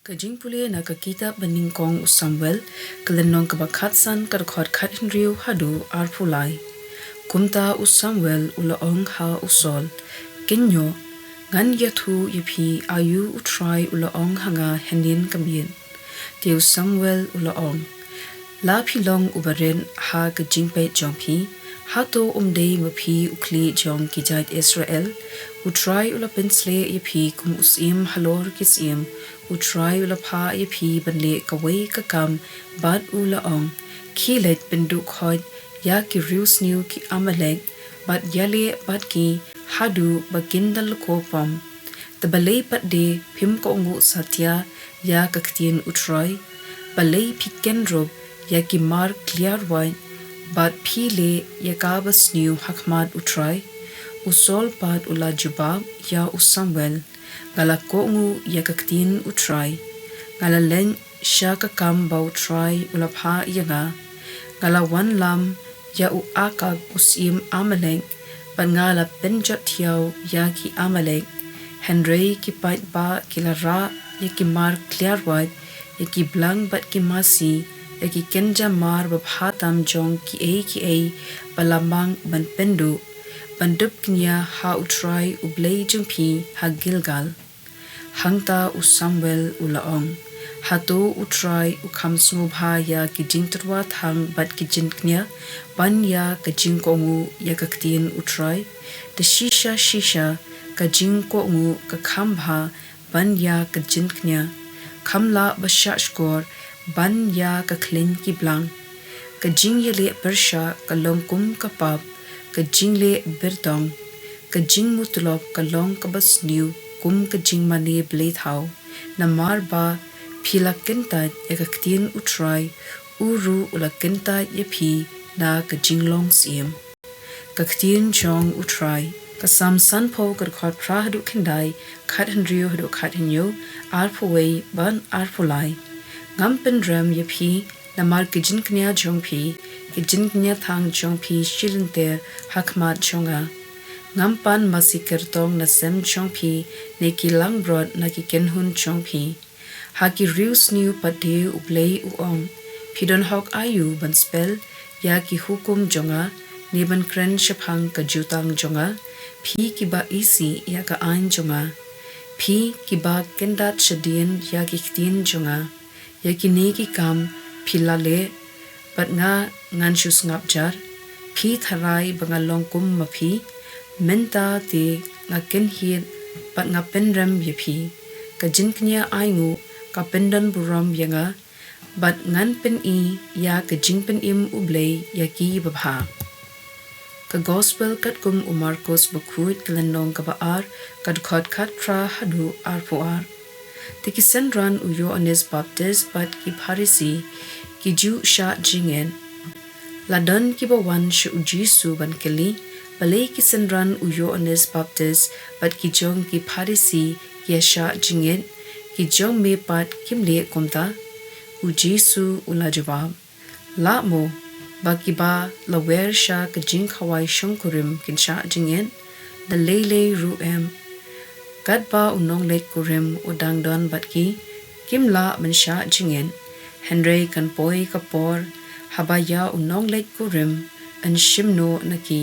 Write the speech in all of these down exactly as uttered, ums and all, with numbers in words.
Ka jingpule na ka kitab ba nyngkong u Samuel, ka lynnong kaba khatsan, ka dkhot khathynriew haduh arphew lai. Kumta u Samuel u la ong ha u Saul, kynnoh, ngan ïathuh ïa phi aïu u Trai u la ong ha nga hynnin ka miet. Te u Samuel u la ong, la phi long u barit ha ka jingpeit jong phi, hato um dei ma phi u khlieh jong ki jait Israel? U Trai u la pynsleh ïa phi kum u syiem halor ki syiem, u Trai u la phah ïa phi ban leh kawei ka kam, bad u la ong, khie leit pynduh khoit ïa ki riewsniew ki Amalek, bad ïaleh bad ki haduh ba kin da lyngkhuh pom. Te balei pat de phim kohnguh satia ïa ka ktien u Trai? Balei phi kynrup ïa ki mar kliar wait, bad phi leh ïa kaba sniew ha khmat u Trai? U Saul pat u la jubab ïa u Samuel, nga la kohnguh ïa ka ktien u Trai. Nga la leit sha ka kam ba u Trai u la phah ïa nga. Nga la wanlam ïa u Agag u syiem Amalek, bad nga la pynjot thiaw ïa ki Amalek. Hynrei ki paidbah ki la rah ïa ki mar kliar wait, ïa ki blang bad ki masi, ïa ki kynja mar babha tam jong kiei kiei ba la mang ban pynduh, ban dup kñia ha u Trai u Blei jong phi ha Gilgal. Hangta u Samuel u la ong, hato u Trai u kham sngewbha ïa ki jingtyrwa thang bad ki jingkñia ban ïa ka jingkohnguh ïa ka ktien u Trai? Te shisha shisha ka jingkohnguh ka kham bha ban ïa ka jingkñia, kham lah ba shah shkor ban ïa ka khleiñ ki blang. Ka jingïaleh pyrshah ka long kum ka pap, ka jingleh byrtong, ka jingmutlop ka long kaba sniew kum ka jingmane bleithaw. Namar ba phi la kyntait ïa ka ktien u Trai, u ruh u la kyntait ïa phi na ka jinglong syiem. Ka ktien jong u Trai. Ka Salm sanphew, ka dkhot phra haduh khyndai, khathynriew haduh khathynñiew, arphew wei bad arphew lai. Ngam pynrem ïa phi namar ki jingkñia jong phi, ki jingkñia thang jong phi shi lynter ha khmat jong nga. Ngam pan masi kyrtong na sem jong phi, ne ki langbrot na ki kynhun jong phi. Ha ki riewsniew pat de U Blei u ong, phi don hok aïu ban spel ïa ki hukum jong nga, ne ban kren shaphang ka jutang jong nga, phi kiba isih ïa ka aiñ jong nga, phi kiba kyndat shadien ïa ki ktien jong nga? Ïa kine ki kam phi la leh, bad nga ngan shu sngap jar. Phi tharai ba nga long kum ma phi? Mynta te nga kynhied bad nga pynrem ïa phi. Ka jingkñia ainguh ka pyndon burom ïa nga, bad ngan pyni ïa ka jingpynim U Blei ïa ki babha. Ka Gospel katkum u Markos bakhuid, ka lynnong kaba ar, ka dkhot khatphra haduh arphew ar. Te ki synran u Ïoannis Baptis bad ki Pharisi ki ju shah jingit. La don kiba wan sha u Jisu ban kylli, balei ki synran u Ïoannis Baptis bad ki jong ki Pharisi ki ïa shah jingit, ki jong me pat kim leh kumta? U Jisu u la jubab, lah mo ba kiba la wer sha ka jingkhawai shongkurim kin shah jingit? Da lei lei ruh em. Katba u nongleit kurim u dang don bad ki, kim lah ban shah jingit. Hynrei kan poi ka por haba ïa u nongleit kurim yn shim noh na ki,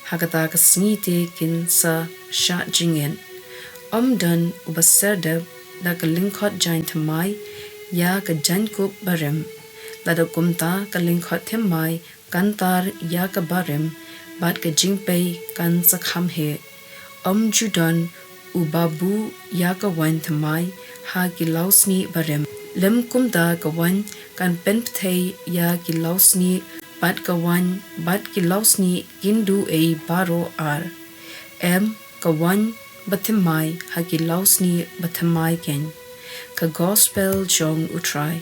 ha kata ka sngi te kin sa shah jingit. Ym don uba serdep da ka lyngkhot jaiñ thymmai ïa ka jaiñkup barim. Lada kumta, ka lyngkhot thymmai kan tar ïa ka barim, bad ka jingpei kan sa kham heh. Ym ju don uba buh ïa ka waiñ thymmai ha ki lawsnieh barim, lym kumta ka waiñ kan pynpthei ïa ki lawsnieh, bad ka waiñ bad ki lawsnieh kin duh ei baroh ar. Em, ka waiñ bathymmai ha ki lawsnieh bathymmai keiñ. Ka Gospel jong U Trai.